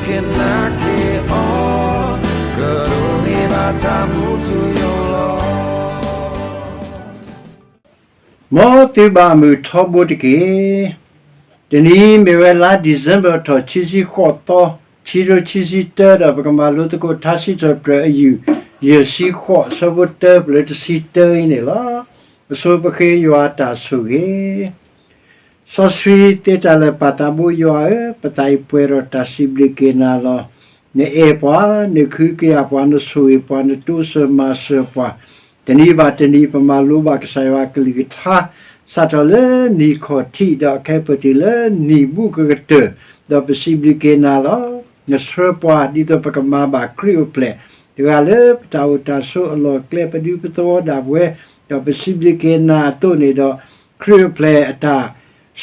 ကနၣ်က့ၤအီၤ, ကဒိးန့ၢ်ဘၣ်တၢ်မူထူယိာ်လီၤ. မ်သုဘၣ်မုာ်ထီဘိတက့ၢ်. တနံၤအံၤမ့ၢ်ဝဲလါ December ထီၣ်ခံဆံဃိးသီ, ခံကထိခံဆံတၢ ဒီးပကမၤလိသကိးထါစံးထီၣ်ပတြၢၤအယုၢ် ယဲၢ်ဆံဃိး အဆၢဖိတၢ ပလၢတဆံတၢအံၤန့ၣ်လီၤ. အဆိပဃ့ယွၤအတၢ်ဆိၣ်ဂ့ၤ စီဆှံသ့တၢ်လၢာ်ပၢ်သးဘိယွၤဧၢ, ပသးအံၤပှဲၤဒီးတၢ်စံးဘျုးက့ၤနၤလီၤ. နအဲၣ်ပှၤ, နကဟုကယာ်ပှၤ, နဆိၣ်ဂ့ၤပှၤ, နတိစၢၤမၤစၢၤပှၤ, တနံၤဘၣ်တနံၤ ပမၤလိဘၣ်ကစၢ်ယွၤအကလုၢ်ကထါ, စးထီၣ်လၢနံၣ်ခီၣ်ထံး ဒီးခဲအံၤပတုၤလၢနံၣ်ဘူးကကတၢၢ်, ဒီးပစံးဘျုးက့ၤနၤလီၤ. နဆှၢပှၤ ဒ်သိးပကမၤဘၣ်ခရံာ်အိၣ်ဖျဲၣ်, တဂၤလၢပတၢ်အိၣ်တၢ်ဆိးအလီၢ်အကျဲ ပဒူပသဝီဒၣ်ဝဲ, ဒီးပစံးဘျုးက့ၤနၤအသိးန့ၣ်ဒီး ခရံာ်အိၣ်ဖျဲၣ်အတၢ်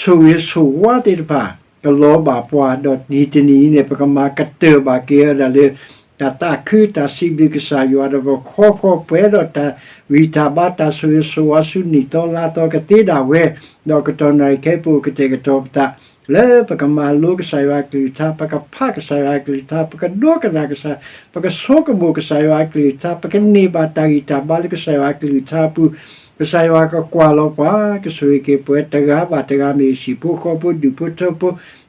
ဆိၣ်ဂ့ၤဆိၣ်ဝါသ့ၣ်တဖၣ် ကလီၤဘၣ်ပှၤ, ဒီးနံၤတနံၤအံၤန့ၣ် ပကမၤကတၢၢ်ဘၣ်က့ၤဝဲဒၣ်လၢ တၢ်သးခုတၢ်စံးဘျုးကစၢ်ယွၤ ဒီးပဃီဃီပှဲၤဒီးတၢ်ဂံၢ်တၢ်ဘါ တၢ်ဆိၣ်ဂ့ၤဆိၣ်ဝါဆူနံၣ်သီလါသီကသ့ဒၣ်ဝဲ, ဒီးကတီၢ်နၣ်ရံၣ်ခဲအံၤ ပအိၣ်ကတဲာ်ကတီၤပသး လၢပကမၤလိကစၢ်ယွၤအကလုၢ်ကထါ, ပကဖးကစၢ်ယွၤအကလုၢ်ကထါ, ပကဒိကနၣ်ကစၢ်, ပကဆိကမိၣ်ကစၢ်ယွၤအကလုၢ်ကထါ, ပကန့ၢ်ဘၣ်တၢ်ဂံၢ်တၢ်ဘါလၢကစၢ်ယွၤအကလုၢ်ကထါအပူၤ, ကစၢ်ယွၤကကွၢ်လီၤပှၤ, ကဆိၣ်ဂ့ၤက့ၤပှၤတဂၤဘၣ်တဂၤ မ့ၢ်ဟံၣ်ဖိဃီဖိ ဒူၣ်ဖိထၢဖိ,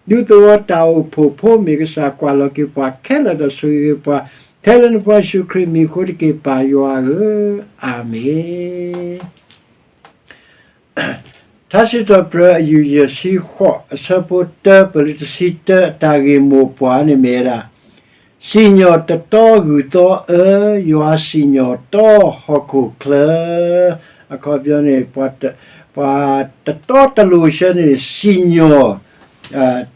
ဒူသဝီတၢ်အိၣ်ဖှိၣ်ဖိ မ့ၢ်ကစၢ်ကွၢ်လီၤက့ၤပှၤခဲလၢာ်ဒီးဆိၣ်ဂ့ၤက့ၤပှၤ, ထဲလၢနဖိယ့ၣ်ၡူးခရံာ်မံၤအဃိတက့ၢ် ပၢ်ယွၤဧၢ, အၤမ့ၣ်. ထါစံးထီၣ်ပတြၢၤအယုၢ်ယဲၢ်ဆံဃိး အဆၢဖိတၢ ပလၢတဆံတၢ အတၢ်ဂ့ၢ်မိၢ်ပှၢ်န့ၣ်မ့ၢ်ဝဲဒၣ်, စံၣ်ညီၣ်တတီဂုၢ်သီအၢ, ယွၤစံၣ်ညီၣ်တီဟီၣ်ခိၣ်ချၢ, အခီပညီန့ၣ် ပှၤတတီတလိၤဆၢန့ၣ် စံၣ်ညီၣ်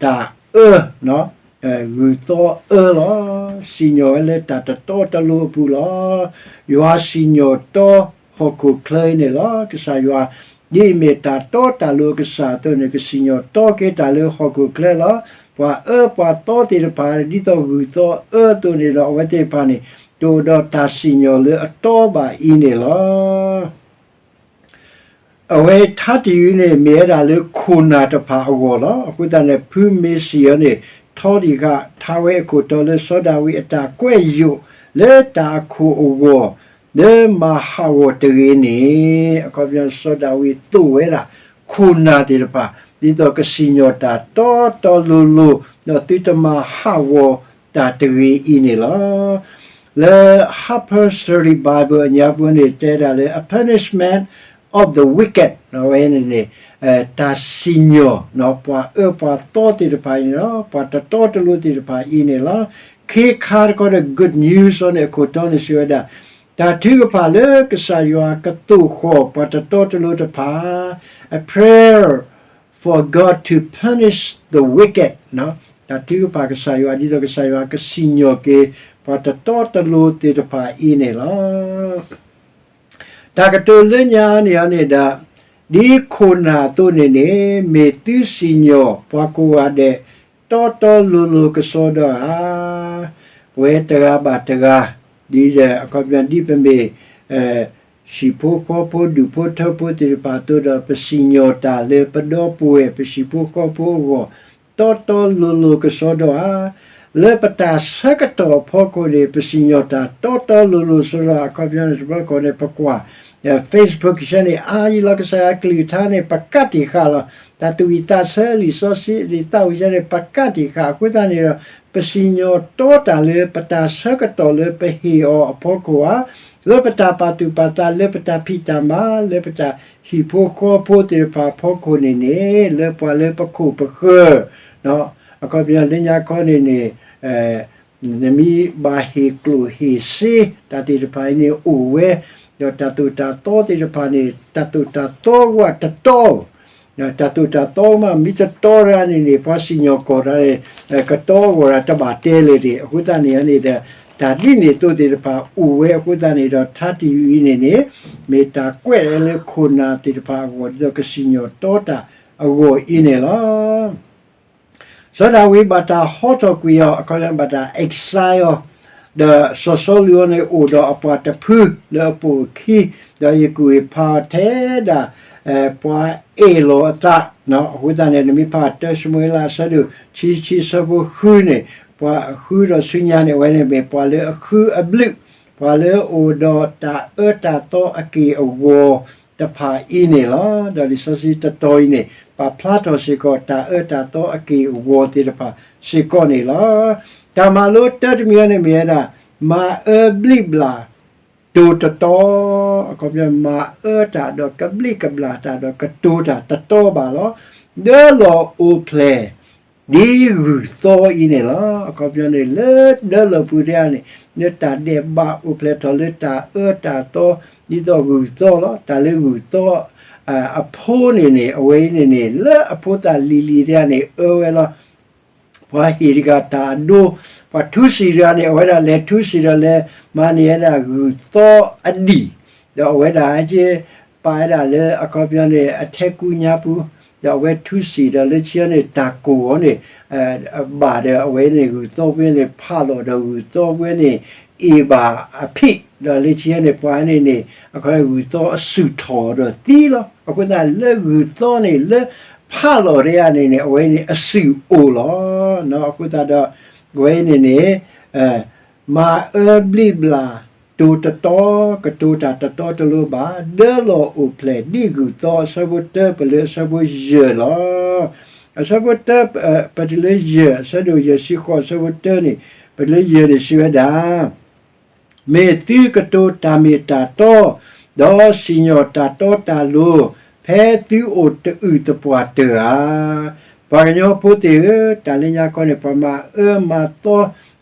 တၢ်အၢ ဂုၢ်သီအၢလီၤ. စံၣ်ညီၣ်ဝဲလၢတၢ်တတီတလိၤအပူၤလီၤ. ယွၤစံၣ်ညီၣ်တီဟီၣ်ခိၣ်ချၢအံၤန့ၣ်လီၤ. ကစၢ်ယွၤ ဒ်အမ့ၢ်တၢ်တီတၢ်လိၤအကစၢ်အသိးန့ၣ် ကစံၣ်ညီၣ်တီက့ၤတၢ်လၢဟီၣ်ခိၣ်ချၢလီၤ. ပှၤအၢပှၤသီသ့ၣ်တဖၣ် ဒ်သိးဂုၢ်သီအၢအသိးန့ၣ်ဒီး အဝဲသ့ၣ်တဖၣ်န့ၣ် တအိၣ်ဒီးတၢ်စံၣ်ညီၣ်လၢအတီဘၣ်အံၤန့ၣ်လီၤ. အဝဲထါတယုၢ်န့ၣ် မ့ၢ်ဝဲဒၣ်လၢခိၣ်နၢ်တဖၣ်အဂီၢ်လီၤ. အဃိသတးန့ၣ် ဖုမ့ၢ်စံၣ်အီၤန့ၣ် ထီဒံးဃာ် ထါဝဲအခိၣ်တီလၢစီၤဒၤဝံးအတၢ်ကွဲးယိာ်လၢတၢ်အခိၣ်အဂီၢ် လၢမၤဟးဂီၤတဂ့ၤန့ၣ်, အခီပညီစီၤဒၤဝံးသိၣ်ဝဲဒၣ် ခိၣ်နၢ်သ့ၣ်တဖၣ် ဒ်သိးကစံၣ်ညီၣ်တၢ်တီတီလိၤလိၤ ဒီးသုတမၤဟးဂီၤတၢ်တဂ့ၤအံၤန့ၣ်လီၤ. လၢ Harper's Study Bible အညါပူၤန့ၣ် တဲဒၣ်လၢ a punishment of the wicked အဝဲန့ၣ်န့ၣ် တၢ်စံၣ်ညီၣ် ပှၤအၢပှၤသီသ့ၣ်တဖၣ်အံၤန့ၣ်လီၤ. ပှၤတတီတလိၤသ့ၣ်တဖၣ်အံၤန့ၣ်လီၤ. ခ့ခါတခီဒီး good news အီၤန့ၣ် အခိၣ်တီန့ၣ်စံးဝဲဒၣ် တၢ်ထုကဖၣ်လၢကစၢ်ယွၤကသိၣ်ဃီၣ်ပှၤတတီတလိၤတဖၣ် a prayer for God to punish the wicked တၢ်ထုကဖၣ်ကစၢ်ယွၤ ဒ်သိးကစၢ်ယွၤကစံၣ်ညီၣ်က့ၤ ပှၤတတီတလိၤသ့ၣ်တဖၣ်အံၤန့ၣ်လီၤ. တၢ်ကတိၤလၢညါန့ၣ်န့ၣ်ဒီး ဒ်ခိၣ်နၢ်အသိးန့ၣ်န့ၣ် မ့ၢ်သုစံၣ်ညီၣ်ပှၤကိးဂၤဒဲး တီတီလိၤလိၤကစီဒီဧါ. ပဝဲတဂၤဘၣ်တဂၤ ဒ်အခီပညီ ဒ်ပမ့ၢ် ဟံၣ်ဖိဃီဖိ ဒူၣ်ဖိထၢဖိသ့ၣ်တဖၣ်အသိးဒီး ပစံၣ်ညီၣ်တၢ်လၢပဒီပုၢ်ဝဲၢ် ပဟံၣ်ဖိဃီဖိအဂီၢ် တီတီလိၤလိၤကစီဒီဧါ. လၢပတၢ်ဆၢကတီၢ်အဖီခိၣ်န့ၣ် ပစံၣ်ညီၣ်တၢ်တီတီလိၤလိၤကစီဒီ အခီပညီန့ၣ် တဘျီတခီၣ်န့ၣ် ပကွၢ် Facebook ဆၢန့ၣ် အါယံၤလီၤ ကစၢ်ယွၤကလုၢ်ကထါန့ၣ် ပကးတံာ်ဃာ်လီၤ. တၢ်သူၣ်ဝံၣ်သးဆၢ လံာ်စီဆှံ လံာ်သးဝံၣ်ဆၢန့ၣ် ပကးတံာ်ဃာ် အဃိသတးန့ၣ်ဒီး ပစံၣ်ညီၣ်တီတၢ်လၢပတၢ်ဆၢကတီၢ်လၢပဟ့ၣ်အီၤအဖီခိၣ်ဧါ, လၢပတၢ်ပာ်သူၣ်ပာ်သး လၢပတၢ်ဖံးတၢ်မၤ လၢပတၢ်ဟံၣ်ဖိဃီဖိသ့ၣ်တဖၣ်အဖီခိၣ်န့ၣ်န့ၣ် လၢပှၤလၢပခိၣ်ပဃၢၤ အခီပညီလၢညါခီန့ၣ်န့ၣ် နမ့ၢ်ဘၣ်ဟ့ၣ်ကျိၣ်ဟ့ၣ်စ့ တၢ်သ့ၣ်တဖၣ်အံၤန့ၣ်အိၣ်ဝဲ, ဒီးတၢ်သိၣ်တၢ်သီသ့ၣ်တဖၣ်န့ၣ် တၢ်သိၣ်တၢ်သီဝဲတတီ တၢ်သိၣ်တၢ်သီမး မ့ၢ်တတီတဂၤန့ၣ်န့ၣ် ပှၤစံၣ်ညီၣ်ကွီၢ်တၢ်န့ၣ် ကတီအဂီၢ်တၢ်တဘၣ်တဲလၢၤတဂ့ၤ. အဃိသတးန့ၣ်န့ၣ်ဒီး တၢ်ဒ်န့ၣ်အသိးသ့ၣ်တဖၣ်အိၣ်ဝဲအဃိသတးန့ၣ်ဒီး ထါတယုၢ်အံၤန့ၣ်န့ၣ် မ့ၢ်တၢ်ကွဲးလၢခိၣ်နၢ်သ့ၣ်တဖၣ်အဂီၢ် ဒ်သိးကစံၣ်ညီၣ်တီတၢ်အဂီၢ်အံၤန့ၣ်လီၤ. စီၤဒၤဝံးဘၣ်တၢ်ဟီထီၣ်ကွံာ်အီၤ အခီပညီဘၣ်တၢ် exile အီၤ, ဒီးစီၤစီလူးအီၤန့ၣ်အိၣ်ဒီးအပှၤတဖုလၢအပိာ်အခံ, ဒီးယကူၣ်အ့ၤဖးအီၤထဲဒၣ် ပှၤအဲၣ်လီၤအသး, အဃိသတးန့ၣ် နမ့ၢ်ဖးတၢၡမူၤအ့လးအဆၢဒိၣ်ခံဆံခံဆၢဖိဃုန့ၣ်, ပှၤအဃုဒီးဆူညါန့ၣ် အဝဲန့ၣ်မ့ၢ်ပှၤလၢအဃုအဘျုး, ပှၤလၢအအိၣ်ဒီးတၢ်အၢတၢ်သီအက့ၢ်အဂီၤတဖၣ်အံၤန့ၣ်လီၤ. ဒီးလံာ်စီဆှံတတီၤအံၤန့ၣ် ပာ်ဖျါထီၣ်စ့ၢ်ကီးတၢ်အၢတၢ်သီအက့ၢ်အဂီၤသ့ၣ်တဖၣ်စ့ၢ်ကီးန့ၣ်လီၤ. တၢ်မၤလိတၢ်တမံၤအံၤန့ၣ်မ့ၢ်ဝဲဒၣ် မၤအၢဘျံးဘျၣ် တိၤတတီ, အခီပညီ မၤအၢတၢ်ဒီးကဘျံးကဘျၣ်တၢ်ဒီးကတိၤတၢ်တတီဘၣ်လီၤ. ဒၢလီၤအိၣ်ဖျဲၣ် ဒ်ဂုၢ်သီအံၤန့ၣ်လီၤ. အခီပညီန့ၣ် လၢဒၢလီၤပူၤတယၤန့ၣ် လၢတၢ်ဒဲးဘးအိၣ်ဖျဲၣ်ထီၣ်လၢတၢ်အၢတၢ်သီ ဒ်သိးဂုၢ်သီလီၤ. တၢ်လၢဂုၢ်သီ အဖိန့ၣ်န့ၣ် အဝဲအံၤန့ၣ်န့ၣ် လၢအဖိသၣ်လံၤလံၤတယၤန့ၣ် အၢဝဲလီၤ. ပှၤဟ့ၣ်တဂၤတၢ်အဒိ, ပှၤထူစံၣ်တဂၤန့ၣ် အဝဲဒၣ်လဲၤထူစံၣ်ဒီးလဲၤမၤန့ၢ်ဝဲဒၣ် ဂုၢ်သီအဒံၣ်, ဒီးအဝဲဒၣ်ဟဲက့ၤပာ်ဝဲဒၣ်လၢအခီပညီန့ၣ် အထဲကူညါပူၤ, ဒီးအဝဲထူစံၣ်ဒီးလၢခံန့ၣ် တၢ်ကိၢ်အီၤန့ၣ် ဘၣ်ဒီးအဝဲန့ၣ် ဂုၢ်သီဝဲန့ၣ် ဖးလီၤဒီးဂုၢ်သီဝဲန့ၣ် အ့ၣ်ဘၣ်အဖံး, ဒီးလၢခံန့ၣ် ပှၤန့ၣ်န့ၣ် အခီပညီ ဂုၢ်သီအစုၣ်ထီၣ်ဒီးသံလီၤ. အဃိသတးလၢဂုၢ်သီန့ၣ် လၢဖးလီၤတယၤန့ၣ်န့ၣ် အဝဲန့ၣ်အစုၣ်အိၣ်လီၤ. အဃိသတးဒီး အဝဲန့ၣ်န့ၣ် မၤအၢဘျံးဘျၣ် တိၤတတီ, ကတိၤတၢ်တတီတလိၤဘၣ်, ဒၢလီၤအိၣ်ဖျဲၣ်ဒ်ဂုၢ်သီ, အဆၢဖိတၢ ပလၢအဆၢဖိယဲၢ်လီၤ. အဆၢဖိတၢ ပတုၤလၢယဲၢ်, အဆၢဒိၣ်ယဲၢ်ဆံဃိး အဆၢဖိတၢန့ၣ် ပတုၤလၢယဲၢ်န့ၣ် စံးဝဲဒၣ် မ့ၢ်သုကတိၤတၢ်မ့ၢ်တၢ်တီ, ဒီးစံၣ်ညီၣ်တၢ်တီတၢ်လိၤ, ဖဲသုအိၣ်တအုၣ်သပှၢ်တၢၢ်ဧါ. ပှၤကညီဖိသ့ၣ်ဧၢ, တၢ်လၢညါခီန့ၣ် ပှၤမၤအၢမၤသီ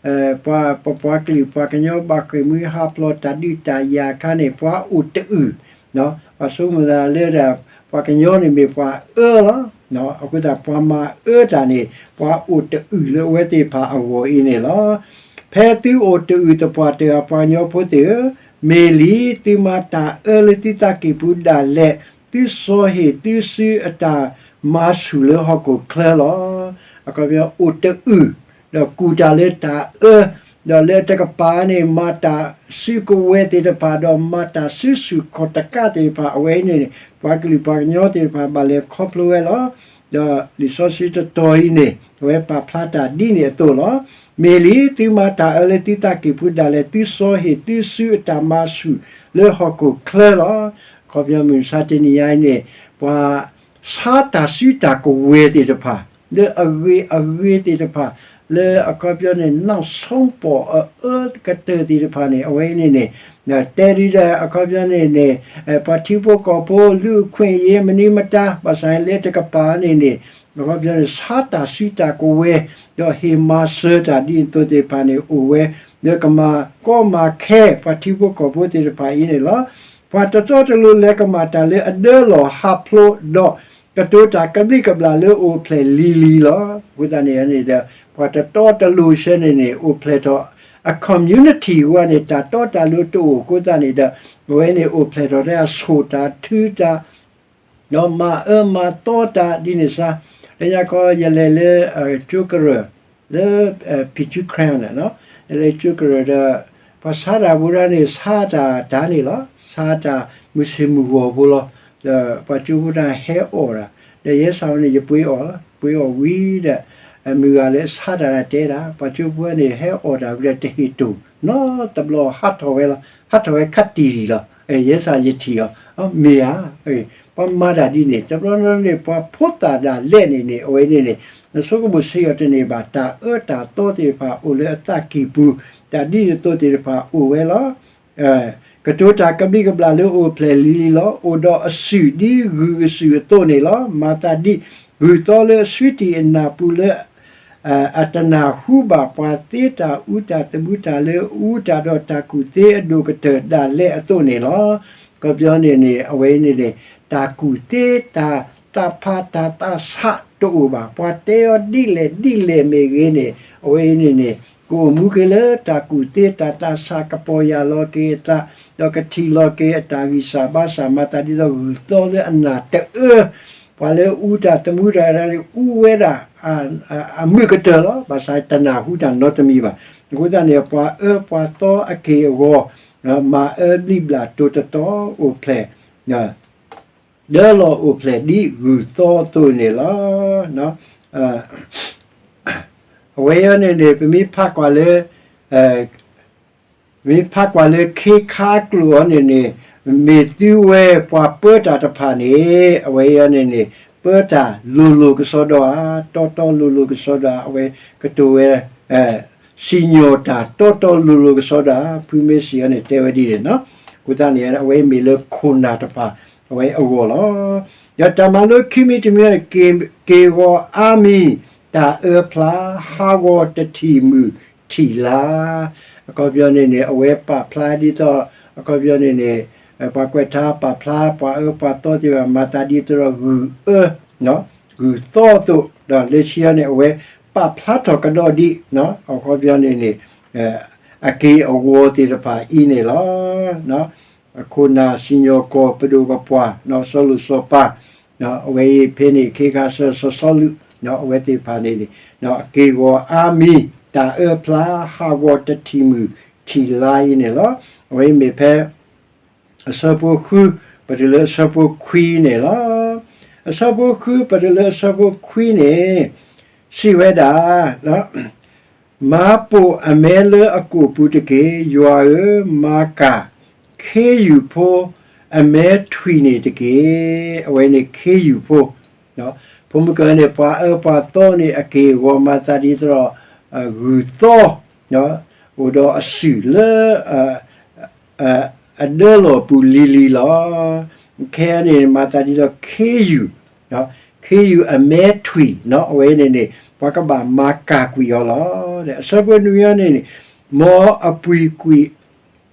ပှၤ ပပှၤကလုာ်ပှၤကညီ ဘၣ်ဃ့ၢ်မှံဟးဖျိးတၢ်ဒုးတၢ်ယၤအခါန့ၣ် ပှၤအိၣ်တအုၣ်, ပှၤဆိကမိၣ်သးလၢဒၣ် ပှၤကညီန့ၣ်မ့ၢ်ပှၤအၢလီၤ. အဃိသတး ပှၤမၤအၢတၢ်န့ၣ် ပှၤအိၣ်တအုၣ်လၢအဝဲသ့ၣ်တဖၣ်အဂီၢ်အံၤန့ၣ်လီၤ. ဖဲသုအိၣ်တအုၣ်သပှၢ်တၢၢ်ဧါ ပှၤကညီဖိသ့ၣ်ဧၢ, မ့ၢ်လံ သုမၤတၢ်အၢလၢသုသးကံၢ်ပူၤဒၣ်လဲာ်, သုစီၤဟ့ၣ်သုစုအတၢ်မၤဆူၣ်လၢဟီၣ်ခိၣ်ချၢလီၤ. အခီပညီ အိၣ်တအုၣ် ဒီးကူၣ်တၢ်လၢတၢ်အၢ, ဒီးလၢတကပၤန့ၣ် မၤတၢ်စုကဝဲၤသ့ၣ်တဖၣ် ဒီးမၤတၢ်စုဆူၣ်ခီၣ်တကးသ့ၣ်တဖၣ် အဝဲအံၤန့ၣ် ပှၤကလုာ်ပှၤကညီသ့ၣ်တဖၣ် ဘၣ်လဲၤခီဖျိဝဲလီၤ. ဒီးလံာ်စီဆှံတတီၤအံၤန့ၣ် အဝဲပာ်ဖျါတၢ်ဒ်န့ၣ်အသိးလီၤ. မ့ၢ်လံ သုမၤတၢ်အၢလၢသုသးကံၢ်ပူၤဒၣ်လဲာ်, သုစီၤဟ့ၣ်သုစုအတၢ်မၤဆူၣ်လၢဟီၣ်ခိၣ်ချၢလီၤ. အခီပညီ မုၢ်မဆါတနံၤညါအံၤန့ၣ် ပှၤဆါတၢ်စုတၢ်ကဝဲၤသ့ၣ်တဖၣ် လၢအဂ့ၤအဂ့ၤသ့ၣ်တဖၣ် လၢအခီပညီန့ၣ် နီၢ်ဆိပီၣ်အအၢကတၢၢ်သ့ၣ်တဖၣ်န့ၣ် အဝဲအံၤန့ၣ်န့ၣ် တဲဒ်ဒီးအခီပညီန့ၣ်န့ၣ် ပှၤထံဖိကီၢ်ဖိ လူ့အခွင့်အရေး မနုၤမတၤ ဘၣ်ဆၣ်လၢတကပၤန့ၣ်န့ၣ် အခီပညီန့ၣ် ဆါတၢ်စုတၢ်ကဝဲၤ ဒီးဟ့ၣ်မၤစၢၤတၢ်ဒ်န့ၣ်အသိးသ့ၣ်တဖၣ်န့ၣ် အိၣ်ဝဲ လၢကမၤကီမၤခဲ ပှၤထံဖိကီၢ်ဖိသ့ၣ်တဖၣ်အံၤန့ၣ်လီၤ. ပှၤတတီတလိၤလဲၤကမၣ်တၢ်လၢအဒၢလီၤဟးဖျိးဒီး ကတိၤတၢ်ကဘျံးကဘျၣ်လၢအိၣ်ဖျဲၣ်လံၤလံၤလီၤ. အဃိသတးန့ၣ်န့ၣ်ဒီး ပှၤတတီတလိၤဆၢန့ၣ်န့ၣ် အိၣ်ဖျဲၣ်ထီၣ် အ community ဝဲန့ၣ် တၢ်တီတၢ်လိၤတအိၣ်အဃိသတးန့ၣ်ဒီး အဝဲန့ၣ်အိၣ်ဖျဲၣ်ထီၣ်ထဲအဆိၣ်တၢ်ထုတၢ် ဒီးမၤအၢမၤသီတၢ်ဒ်န့ၣ်စါ, လၢညါခီယလဲၤလၢ ကၠိကရၢၢ် လၢ ဖံးဆူၣ်ခရၢၣ်န့ၣ်, ယလဲၤကၠိကရၢၢ်ဒီး ပှၤဆါတၢ်ဖိတဂၤန့ၣ် ဆါတၢ်တၢ်န့ၣ်လီၤ, ဆါတၢ်မုၢ်ဆ့ၣ်မုၢ်ဂီၤဖိလီၤ. ဒီးပှၤကၠိဖိတဂၤဟဲအီၣ်တၢ်, ဒီးယဲစးဝဲန့ၣ် ယပှ့ၤအီၣ်လီၤ, ပှ့ၤအီၣ်ဝံၤဒီး မုၢ်ဂၤလၢဆါတၢ်တၢ်တဲဒၣ်, ပှၤကၠိဖိန့ၣ် ဟဲအီၣ်တၢ်ဝံၤဒီးတဟ့ၣ်တိၢ်, နီတဘျီဟးထီၣ်ဝဲလီၤ, ဟးထီၣ်ဝဲခးတံၢ်တံၢ်လီၤ. ယဲစးယထံၣ်အီၤ, မ့ၢ်ဧါ, ပှၤမၤတၢ်ဒ်န့ၣ် တဘျီဘျီန့ၣ် ပှၤဖိသၣ်ဒၣ်လဲာ်န့ၣ်န့ၣ် အဝဲန့ၣ်န့ၣ် နဆိကမိၣ်ဆံးအီၤတန့ၢ်ဘၣ်, တၢ်အၢတၢ်သီသ့ၣ်တဖၣ်အိၣ်လၢအသးကံၢ်ပူၤ, တၢ်ဒ်န့ၣ်အသိးသ့ၣ်တဖၣ်အိၣ်ဝဲလီၤ. ကတိၤတၢ်ကဘျံးကဘျၣ်လၢအိၣ်ဖျဲၣ်လံၤလီၤ, အိၣ်ဒီးအစုၣ်ဒ်ဂုၢ်အစုၣ်အသိးန့ၣ်လီၤ. မၤသးဒ်ဂုၢ်သီလၢအဆွံတံၢ်အနၢ်ပူၤလၢ အတနၢ်ဟူဘၣ်ပှၤသ့ တၢ်အူတၢ်သမူတၢ်လၢအအူတၢ်ဒီးတၢ်ကူၣ်သ့အဒိၣ်ကတၢၢ်ဒၣ်လဲာ်အသိးန့ၣ်လီၤ. အခီပညီန့ၣ်န့ၣ် အဝဲအံၤန့ၣ်န့ၣ် တၢ်ကူၣ်သ့တၢ်သးဖးတၢ်သးဆးတအိၣ်ဘၣ်, ပှၤတဲအီၤဒ်လဲၣ်ဒ်လဲၣ်မ့ၢ်ဂ့ၤန့ၣ် အဝဲအံၤန့ၣ်န့ၣ် ကအိၣ်မူက့ၤလၢတၢ်ကူၣ်သ့တၢ်သးဆး ကပီၢ်ယၢ်လီၤက့ၤအသး ဒီးကထံၣ်လီၤက့ၤအတၢ်ဂံၢ်စၢ်ဘါစၢ် မၤသးဒ်သိးဂုၢ်သီလၢအနၢ်တအၢ ပှၤလၢအူတၢ်သမူတၢ်န့ၣ် အူဝဲဒၣ် အမုာ်ကတၢၢ်လီၤ. ဘၣ်ဆၣ်တနၢ်ဟူတၢ်နီတမံၤဘၣ်. အဃိသတးန့ၣ် ပှၤအၢပှၤသီအက့ၢ်အဂီၤ မၤအၢဘျံးဘျၣ်တိၤတတီ အိၣ်ဖျဲၣ် ဒၢလီၤအိၣ်ဖျဲၣ်ဒ်ဂုၢ်သီအသိးန့ၣ်လီၤ. အဝဲအံၤန့ၣ်န့ၣ် ပမ့ၢ်ဖးကွၢ်လၢ မ့ၢ်ဖးကွၢ်လၢခ့ခါကျိာ်အံၤန့ၣ်န့ၣ် မ့ၢ်သုဝဲပှၤပၢတၢ်တဖၣ်န့ၣ် အဝဲအံၤန့ၣ်န့ၣ် ပၢတၢ်လိၤလိၤကစီဒီဧါ, တီတီလိၤလိၤကစီဒီဧါ, အဝဲကတိၤဝဲ စံၣ်ညီၣ်တၢ်တီတီလိၤလိၤကစီဒီဧါ, ဖုမ့ၢ်စံးအံၤန့ၣ် တဲဝဲဒ်န့ၣ်နီၤ. အဃိသတးန့ၣ် အဝဲမ့ၢ်လၢခိၣ်နၢ်တဖၣ် အဝဲအဂီၢ်လီၤ. ဒီးတၢ်မၤလိခံမံၤတမံၤန့ၣ် က့ၢ်ဂီၤအါမံၤ တၢ်အၢဖျါ ဟးဂီၤတထံၣ်မုၢ်ထံၣ်လါ, အခီပညီန့ၣ်န့ၣ် အဝဲပာ်ဖျါဒ်သိး အခီပညီန့ၣ်န့ၣ် ပှၤကွဲးထါပာ်ဖျါ ပှၤအၢပှၤသီသ့ၣ်တဖၣ် မၤသးဒ်သိးဒီးဂုၢ်အၢ ဂုၢ်သီအသိး ဒီးလၢခံအံၤန့ၣ် အဝဲပာ်ဖျါထီၣ်ကဒီးဒ် အခီပညီန့ၣ်န့ၣ် အက့ၢ်အဂီၤသ့ၣ်တဖၣ်အံၤန့ၣ်လီၤ. ခိၣ်နၢ်စံၣ်ညီၣ်ကွီၢ်ပဒိၣ်ပပှၢ် စီၤလိၣ်စီၤပၤ အဝဲအံၤဖဲန့ၣ် ခ့ခါဆၢစီၤစီလူး အဝဲသ့ၣ်တဖၣ်န့ၣ်န့ၣ် က့ၢ်ဂီၤအါမံၤ တၢ်အၢဖျါ ဟးဂီၤတထံၣ်မုၢ်ထံၣ်လါအံၤန့ၣ်လီၤ. အဝဲအံၤမ့ၢ်ဖဲ အဆၢဖိဃု ပတုၤလၢအဆၢဖိခွံန့ၣ်လီၤ. အဆၢဖိဃု ပတုၤလၢအဆၢဖိခွံန့ၣ် စံးဝဲဒၣ် မၤပိာ်အမဲလၢအကိာ်ပူၤတက့ၢ်, ယွၤဧၢ, မၤကၢ်ခ့ယုၢ်ဖိအမဲထွံၣ်န့ၣ်တက့ၢ်. အဝဲန့ၣ်ခ့ယုၢ်ဖိ ဖိမုၣ်ကၢန့ၣ် ပှၤအၢပှၤသီန့ၣ် အက့ၢ်အဂီၤမၤသးဒ်သိးဒီး ဂုၢ်သီ အိၣ်ဒီးအစုၣ်လၢ အဒၢလီၢ်ပူၤလံၤလံၤလီၤ. ခဲအံၤန့ၣ် မၤသးဒ်သိးခ့ယုၢ်, ခ့ယုၢ်အမဲထွံၣ် အဝဲန့ၣ်န့ၣ် ပှၤကဘၣ်မၤကၢ်ကွံာ်အီၤလီၤ. အဆၢဖိနွံအံၤန့ၣ်န့ၣ် မ်အပှံၤကွံာ်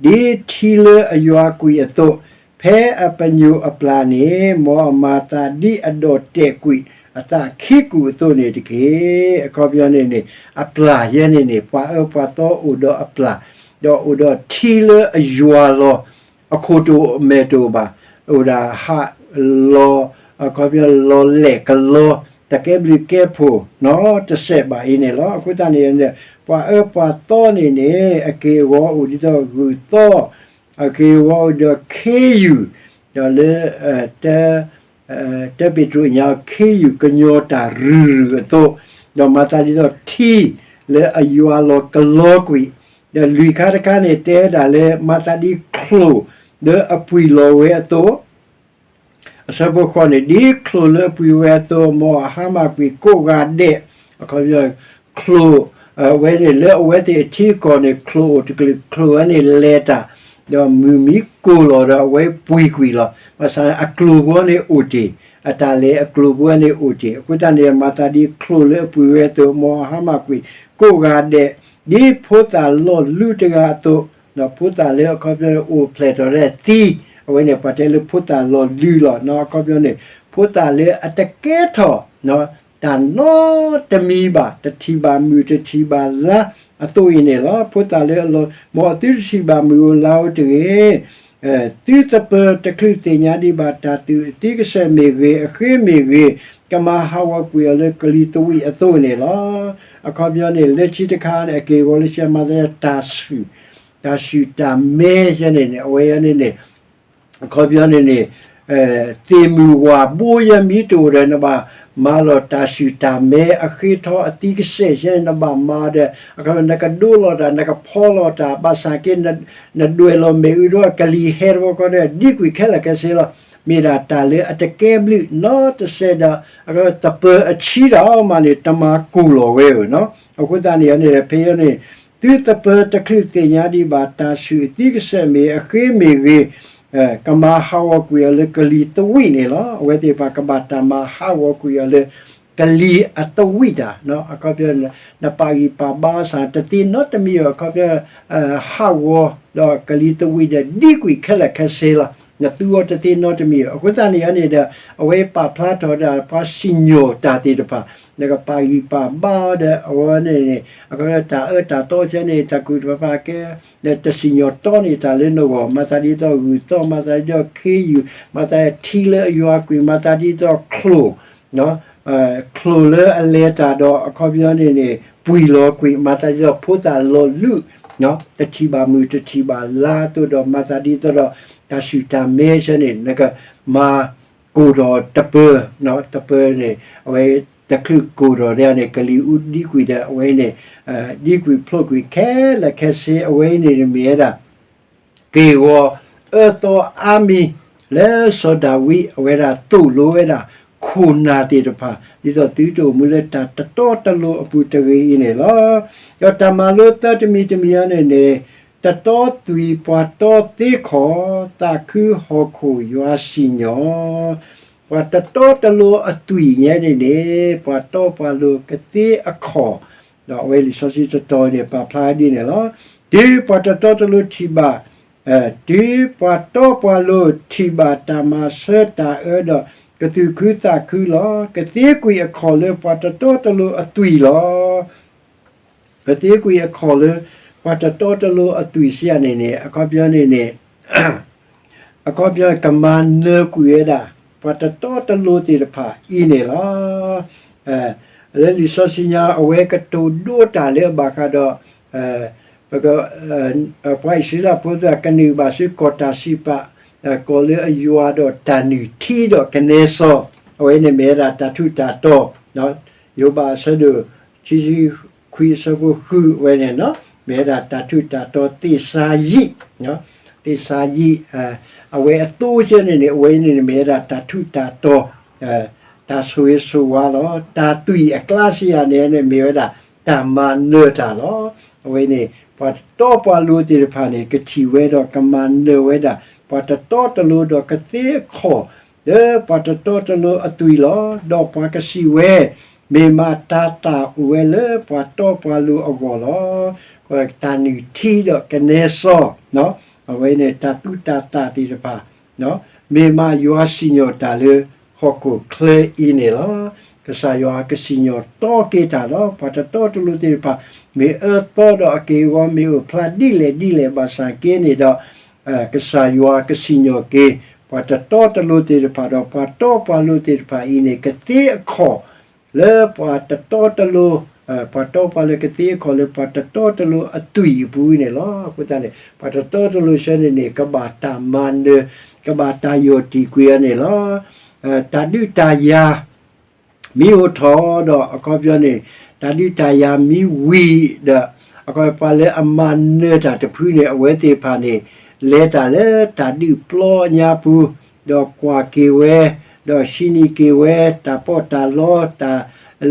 ဒ်ထံလၢအယွၤကွံာ်အသိး, ဖဲအပညိၣ်အပျၢ်န့ၣ် မ်အမၤသးဒ်အဒီၣ်တဲာ်ကွံာ်အသးခံကူာ်အသိးန့ၣ်တက့ၢ်. အခီပညီန့ၣ်န့ၣ် အပျၢ်ယဲန့ၣ်န့ၣ် ပှၤအၢပှၤသီအိၣ်ဒီးအပျၢ်, ဒီးအိၣ်ဒီးထံလၢအယွၤလီၤ အခိၣ်တအိၣ်အမဲာ်တအိၣ်ဘၣ်, အိၣ်ဒၣ်ဟးလီၤ အခီပညီလီၤလဲာ်ကလီ တကဲဘျုးကဲဖှိၣ်နီတစဲးဘၣ်အံၤန့ၣ်လီၤ. အဃိသတးန့ၣ် ပှၤအၢပှၤသီန့ၣ်န့ၣ် အက့ၢ်အဂီၤအိၣ်ဒ်သိးဂုၢ်သီ, အက့ၢ်အဂီၤအိၣ်ဒီးခ့ယုၢ်, ဒီးလၢ တၢပ့းတရူးညါ ခ့ယုၢ်ကညီၤတၢ်ရုၢ်ရုၢ်အသိး, ဒီးမၤသးဒ်သိးထံလၢအယွၤလီၤကလီကွံာ်, ဒီးလွံၢ်ခါတခါန့ၣ် တဲဝဲဒၣ်လၢ မၤသးဒ်ချိၣ်လၢအပှံၤလီၤဝဲအသိး အဆၢဖိဃိးန့ၣ် ဒ်ချိၣ်လၢအပှံၤဝဲအသိး မ်အဟါမၢ်ကွံာ်ကိးဂၤဒဲး, အခီပညီ ချိၣ် ဝဲန့ၣ်လၢအဝဲသ့ၣ်အထံအကီၢ်န့ၣ် ချိၣ်အိၣ်တကလုာ် ချိၣ်ဝဲန့ၣ်လဲၤတၢ်, ဒီးမုၢ်မံကိၢ်လီၤဒီးအဝဲပှံၤကွံာ်လီၤ. ဘၣ်ဆၣ်အကျိၤပူၤန့ၣ်အိၣ်တ့ၢ်, အတၢ်လဲၤအကျိၤပူၤန့ၣ်အိၣ်တ့ၢ်. အဃိသတးန့ၣ် မၤသးဒ်ချိၣ်လၢအပှံၤဝဲအသိး မ်အဟါမၢ်ကွံာ်ကိးဂၤဒဲး, ဒ်ဖိသၣ်လီၤလုတဂၤအသိး ဖိသၣ်လၢအခီပညီအိၣ်ဖျဲၣ်ထီၣ်ဒီးသံ, အဝဲန့ၣ်ပှၤတဲလၢဖိသၣ်လီၤလုလီၤ. အခီပညီန့ၣ် ဖိသၣ်လၢအတကဲထီၣ် တၢ်နီတမံၤဘၣ်, တထံၣ်ဘၣ်မုၢ်တထံၣ်ဘၣ်လါအသိးအံၤန့ၣ်လီၤ. ဖိသၣ်လၢအလီၤ, မ်အသုတထံၣ်ဘၣ်မုၢ်ဧိၤလါဧိၤတဂ့ၤ, သုသပၢၤတချုးသ့ၣ်ညါဒံးဘၣ် တၢ်သုးအသံကစဲးမ့ၢ်ဂ့ၤ, အဃ့မ့ၢ်ဂ့ၤ, ကမၤဟးဂီၤကွံာ်အီၤလၢကလံၤသဝံးအသိးန့ၣ်လီၤ. အခီပညီန့ၣ် လၢခံတခါန့ၣ် အက့ၢ်အဂီၤလၢဆဲးမၤသးတၢ်ဆူၣ်, တၢ်ဆူၣ်တၢ်မဲယဲန့ၣ်န့ၣ် အဝဲန့ၣ်န့ၣ် အခီပညီန့ၣ်န့ၣ် သ့ၣ်မုၢ်ဝၣ်ဘိယဲမ့ၢ်တအိၣ်ဒီး နဘၣ်မၤလီၤတၢ်ဆူၣ်တၢ်မဲ အဃ့ထီအသံကစဲးယဲန့ၣ် နဘၣ်မၤဒီး အခီပညီ နကဒိလီၤတၢ် နကဖီလီၤတၢ် ဘၣ်ဆၣ်က့ နဒွဲၣ်လီၤမ့ၣ်အူဒီး ကလံၤဟဲတဘျီဃီဒီး ဒံကွံာ်ခဲလၢာ်ခဲဆ့လီၤ. မ့ၢ်ဒၣ်တၢ်လၢအတကဲဘျုးနီတစဲးဒီး သပၢၤအဆံးတၢ်အီၤမးန့ၣ် တမၤကိၢ်လီၤဝဲဧိၤနီၤ. အဃိသတးန့ၣ်န့ၣ် ဖဲအံၤန့ၣ် သုသပၢၤတချုးသ့ၣ်ညါဒံးဘၣ် တၢ်ဆူၣ်အသံကစဲးမ့ၢ်အဃ့မ့ၢ်ဂ့ၤ ကမၤဟးဂီၤကွံာ်အီၤလၢကလံၤသဝံးန့ၣ်လီၤ. အဝဲသ့ၣ်တဖၣ်ကဘၣ်တၢ်မၤဟးဂီၤကွံာ်အီၤလၢ ကလံၤအသဝံးတၢ်, အခီပညီ နပာ်ဂံၢ်ပာ်ဘါစ့ၢ်တသ့နီတမံၤဧိၤ အခီပညီ ဟးဂီၤဒီးကလံၤသဝံးဒီး ဒံကွံာ်ခဲလၢာ်ခဲဆ့လီၤ. နသူအီၤတသ့နီတမံၤဧိၤ. အဃိသတးန့ၣ်န့ၣ်ဒီး အဝဲပာ်ဖျါထီၣ်ဒၣ်ပှၤစံၣ်ညီၣ်တၢ်သ့ၣ်တဖၣ် နကပာ်ဂံၢ်ပာ်ဘါအီၤဒီး အဝဲန့ၣ်န့ၣ် အခီပညီ တၢ်အၢတၢ်သီကဲန့ၣ် တၢ်ကူၣ်တၢ်ပာ်ကဲ ဒီးတစံၣ်ညီၣ်တီန့ၢ်တၢ်လၢနဂီၢ်, မၤသးဒ်သိးဂုၢ်သီ, မၤသးဒ်သိးခ့ယုၢ်, မၤသးဒ်ထံလၢအယွၤကွံာ်, မၤသးဒ်သိးချိၣ်, ချိၣ်လၢအလဲၤတၢ်ဒီး အခီပညီန့ၣ်န့ၣ် ပှံၤလီၤကွံာ်, မၤသးဒ်သိးဖိသၣ်လီၤလုၢ်, တထံၣ်ဘၣ်မုၢ်တထံၣ်ဘၣ်လါအသိးဒီး မၤသးဒ်သိးဒီး တၢ်ဆူၣ်တၢ်မဲဆဲန့ၣ် နကမၤကိၢ်ထီၣ်တပၢၤ, တပၢၤန့ၣ် အဝဲ တချုးကိၢ်ထီၣ်ဒ်န့ၣ် ကလံၤအူဒံကွံာ်ဒီး အဝဲအံၤန့ၣ် ဒံကွံာ်ဖျိးကွံာ်ခဲလၢာ်ခဲဆ့ အဝဲအံၤန့ၣ်မ့ၢ်ဝဲဒၣ် က့ၢ်ဂီၤအၢသီအါမံၤ လၢစီၤဒၤဝံး အဝဲဒၣ်သိၣ်လိဝဲဒၣ် ခိၣ်နၢ်သ့ၣ်တဖၣ် ဒ်သိးသုတအိၣ်မူလၢတၢ်တတီတလိၤအပူၤတဂ့ၤအံၤန့ၣ်လီၤ. ဒီးတၢ်မၤလိသၢတမံၤတမံၤအံၤန့ၣ်န့ၣ် တတီသွံၣ်ပှၤတီသ့ခီၣ် သးခုဟီၣ်ခိၣ်ယွၤစံၣ်ညီၣ် ပှၤတတီတလိၤအသွံၣ်ညါန့ၣ်န့ၣ် ပှၤတီပှၤလိၤကသ့အခီၣ် ဒီးအဝဲလံာ်စီဆှံတတီၤန့ၣ် ပာ်ဖျါဒ်န့ၣ်လီၤ. တုၤပှၤတတီတလိၤထံၣ်ဘၣ် တုၤပှၤတီပှၤလိၤထံၣ်ဘၣ်တၢ်မၤဆၢတၢ်အၢဒီး ကသူၣ်ခုသးခုလီၤ. ကသ့ကွံာ်အခီၣ်လၢပှၤတတီတလိၤအသွံၣ်လီၤ. ကသ့ကွံာ်အခီၣ်လၢ ပှၤတတီတလိၤအသွံၣ်စံးယၤန့ၣ်န့ၣ် အခီပညီန့ၣ်န့ၣ် အခီပညီကမၤနၢၤကွံာ်ဝဲဒၣ် ပှၤတတီတလိၤသ့ၣ်တဖၣ်အံၤန့ၣ်လီၤ. လၢလံာ်စီဆှံညါ အဝဲကတိၤဒိတၢ်လၢအဘၣ်ဃးဒီး ပှၤအံၣ်စရ့လးဖိသ့ၣ်ကနုာ်ဘၣ်ဆူကီၢ်တၢ်စံးပာ် ကီၢ်လၢအယွၤဒီးတၢ်နုၢ်ထံဒီးကနဲစီ အဝဲန့ၣ်မ့ၢ်ဝဲဒၣ်တၢ်ထူးတၢ်တီၤ ယိၤဘးအဆၢဒိၣ် ခံဆံခွံအဆၢဖိဃုဝဲန့ၣ် မ့ၢ်ဝဲဒၣ်တၢ်ထူးတၢ်တီၤသ့ၣ်စါယံာ် သ့ၣ်စါယံာ် အဝဲအသိဆၢန့ၣ်န့ၣ် အဝဲန့ၣ်မ့ၢ်ဝဲဒၣ်တၢ်ထူးတၢ်တီၤ တၢ်ဆိၣ်ဂ့ၤဆိၣ်ဝါလီၤ. တၢ်သွံၣ်အကျါစံးယၤန့ၣ်န့ၣ် မ့ၢ်ဝဲဒၣ်တၢ်မၤနၢၤတၢ်လီၤ. အဝဲန့ၣ် ပှၤတီပှၤလိၤသ့ၣ်တဖၣ်န့ၣ် ကထံၣ်ဝဲဒီးကမၤနၢၤဝဲဒၣ် ပှၤတတီတလိၤဒီးကသ့အခီၣ် လၢပှၤတတီတလိၤအသွံၣ်လီၤ. ဒီးပှၤကစံးဝဲ မ့ၢ်မးတၤသၣ်အိၣ်ဝဲလၢပှၤတီပှၤလိၤအဂီၢ်လီၤ. တၢ်နုၢ်ထံဒီးကနဲစီ အဝဲန့ၣ်တၢ်သူတၢ်သၣ်သ့ၣ်တဖၣ် မ့ၢ်မးယွၤစံၣ်ညီၣ်တၢ်လၢဟီၣ်ခိၣ်ချၢအံၤန့ၣ်လီၤ. ကစၢ်ယွၤကစံၣ်ညီၣ်တီက့ၤတၢ်လီၤ. ပှၤတတီတလိၤသ့ၣ်တဖၣ် မ့ၢ်အၢသီဒီးအက့ၢ်အဂီၤမ့ၢ်အိၣ်ဖျါဒ်လဲၣ်ဒ်လဲၣ်ဘၣ်ဆၣ်က့န့ၣ်ဒီး ကစၢ်ယွၤကစံၣ်ညီၣ်က့ၤ ပှၤတတီတလိၤသ့ၣ်တဖၣ်ဒီး ပှၤတီပှၤလိၤသ့ၣ်တဖၣ်အံၤန့ၣ် ကသ့အခီၣ် လၢပှၤတတီတလိၤ ပှၤတီပှၤလိၤကသ့အခီၣ်လၢပှၤတတီတလိၤအသွံၣ်အပူၤန့ၣ်လီၤ. အဃိသတးန့ၣ် ပှၤတတီတလိၤဆၢန့ၣ်န့ၣ် ကဘၣ်တၢ်မၤနၢၤ ကဘၣ်တၢ်ယီၢ်တံၢ်ကွံာ်အီၤန့ၣ်လီၤ. တၢ်ဒုးတၢ်ယၤ မ့ၢ်အိၣ်ထီၣ်ဒီး အခီပညီန့ၣ် တၢ်ဒုးတၢ်ယၤမ့ၢ်ဝံၤဒီး အခီပညီပှၤလၢအမၤနၢၤတၢ်တဖုန့ၣ် အဝဲသ့ၣ်တဖၣ်န့ၣ် လဲၤတၢ်လၢတၢ်ဒုးပျီညါပူၤ ဒီးကွၢ်က့ၤဝဲ ဒီးဟံးန့ၢ်က့ၤဝဲ တၢ်ပီးတၢ်လီ တၢ်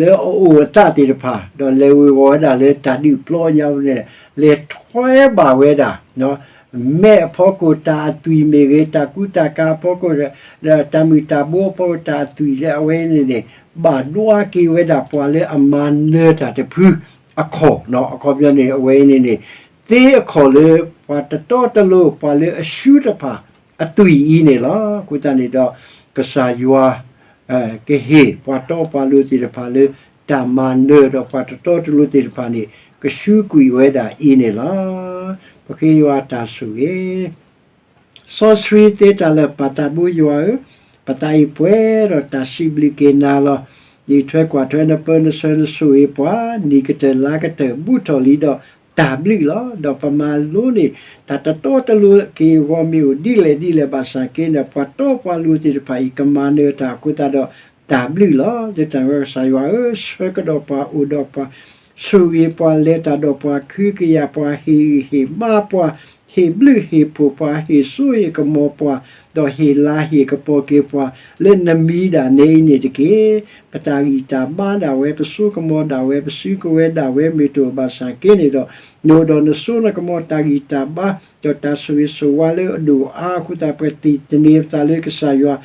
လၢအအိၣ်အသးသ့ၣ်တဖၣ် ဒီးလဲၤဝ့ၤဝီၤဝဲဒၣ်လၢတၢ်ဒုးပျီညါပူၤန့ၣ် လဲၤထွဲဘၣ်ဝဲဒၣ် မဲာ်အဖီခိၣ်တၢ်အသွံၣ်မ့ၢ်ဂ့ၤ တၢ်ကူတၢ်ကၤအဖီခိၣ် ဒီးတၢ်မုၢ်တၢ်ဘိအဖီခိၣ်တၢ်အသွံၣ်လၢအဝဲန့ၣ်န့ၣ် ဘၣ်ဒွးက့ၤဝဲဒၣ်ပှၤလၢအမၤနၢၤတၢ်တဖုအခီၣ် အခီပညီန့ၣ် အဝဲန့ၣ်န့ၣ် သ့အခီၣ်လၢပှၤတတီတလိၤ ပှၤလၢအဆူၣ်တဖၣ်အသွံၣ်အံၤန့ၣ်လီၤ. အဃိသတးန့ၣ်ဒီး ကစၢ်ယွၤ ကဟ့ၣ်ပှၤတီပှၤလိၤသ့ၣ်တဖၣ်လၢ တၢ်မၤနၢၤဒီးပှၤတတီတလိၤသ့ၣ်တဖၣ်န့ၣ် ကဆှုကွံာ်ဝဲဒၣ်အံၤန့ၣ်လီၤ. ပဃ့ယွၤတၢ်ဆိၣ်ဂ့ၤ စီဆှံသ့တၢ်လၢာ်ပၢ်သးဘိယွၤဧၢ, ပသးအံၤပှဲၤဒီးတၢ်စံးဘျုးက့ၤနၤလီၤ. ယထွဲကွၢ်ထွဲနပၢနဆှၢနဆိၣ်ဂ့ၤပှၤ နံၣ်ကတၢၢ်လါကတၢၢ်ဘူးထီၣ်လံဒီးတၢ်ဘျုးလီၤ. ဒီးပမၤလိန့ၢ် တၢ်တတီတလိၤက့ၤအဂီၢ်မ့ၢ်အိၣ်ဒ်လဲၣ်ဒ်လဲၣ်ဘၣ်ဆၣ်က့န့ၣ် ပှၤတီပှၤလိၤသ့ၣ်တဖၣ်အံၤ ကမၤနၢၤတၢ်အဃိသတးဒီးတၢ်ဘျုးလီၤ. လၢတၢ်ဝဲကစၢ်ယွၤဧၢ, ဆှၢကဒီးပှၤအိၣ်ဒီးပှၤ ဆိၣ်ဂ့ၤပှၤလဲၤတၢ်ဒီးပှၤ ခုကယာ်ပှၤ ဟ့ၣ်ဂံၢ်ဟ့ၣ်ဘါပှၤ ဟ့ၣ်ဘျုးဟ့ၣ်ဖှိၣ်ပှၤ ဟ့ၣ်စိဟ့ၣ်ကမီၤပှၤ ဒီးဟ့ၣ်လၤဟ့ၣ်ကပီၤက့ၤပှၤ လၢနမံၤဒၣ်နဲအံၤန့ၣ်တက့ၢ်. ပတၢ်ဂံၢ်တၢ်ဘါဒၣ်ဝဲ ပစိကမီၤဒၣ်ဝဲ ပစုကဝဲၤဒၣ်ဝဲ မ့ၢ်တအိၣ်ဘၣ်ဆၣ်က့န့ၣ်ဒီး နအိၣ်ဒီးနစိနကမီၤတၢ်ဂံၢ်တၢ်ဘါ ဒီးတၢ်ဆိၣ်ဂ့ၤဆိၣ်ဝါလၢအဒိၣ်အါအဃိသတး ပသန့ၤပသးလၢကစၢ်ယွၤ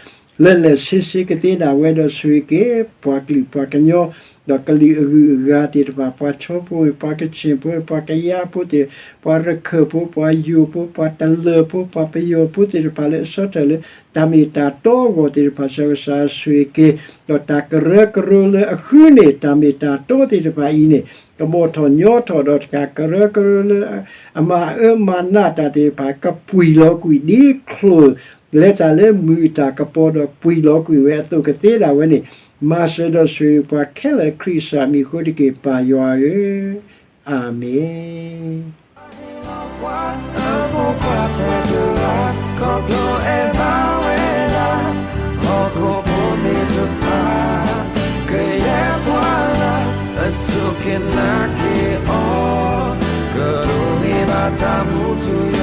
လၢာ်လၢာ်ဆ့ဆ့ကသ့ဒၣ်ဝဲဒီးဆိၣ်ဂ့ၤက့ၤ ပှၤကလုာ်ပှၤကညီ ဒီးကလုာ်အဂုၤအဂၤသ့ၣ်တဖၣ် ပှၤခၠိဖိ ပှၤကခၠ့ၣ်ဖိ ပှၤကယါဖိသ့ၣ် ပှၤရခၢၣ်ဖိ ပှၤယိၤဖိ ပှၤတလၢၢ်ဖိ ပှၤပယီၤဖိသ့ၣ်တဖၣ်လၢအဆၢထၢၣ်လၢ တၢ်မ့ၢ်တၢ်တီအဂီၢ်သ့ၣ်တဖၣ် ကစၢ်ယွၤဆိၣ်ဂ့ၤက့ၤ ဒီးတၢ်ကရၢကရိလၢအဃုန့ၢ် တၢ်မ့ၢ်တၢ်တီသ့ၣ်တဖၣ်အံၤန့ၣ် ကဘီၣ်ထီၣ်ညီထီၣ်ဒီးတၢ်ကရၢကရိလၢ အမၤအၢမၤနးတၢ်သ့ၣ်တဖၣ် ကပှံၢ်လီၤကွံာ်ဒ်ချိၣ် လဲၤတၢ်လၢမုၢ်အတၢ်ကပီၤဒီးပှံၢ်လီၤကွံာ်ဝဲအသိးကသ့ဒၣ်ဝဲန့ၣ် မၤစၢၤဒီးဆိၣ်ဂ့ၤပှၤခဲလၢာ်ခရံာ်ကစၢ်မံၤအဃိတက့ၢ် ပၢ်ယွၤဧၢ, အၤမ့ၣ်. ခီဖျိအဲၣ်ဘၣ်ဝဲဒၣ် ဟီၣ်ခိၣ်ဖိသ့ၣ်တဖၣ် ကယဲၢ် ဆိကမိၣ်က့ၤအီၤ, ကဒိးန့ၢ်ဘၣ်တၢ်မူထူယိာ်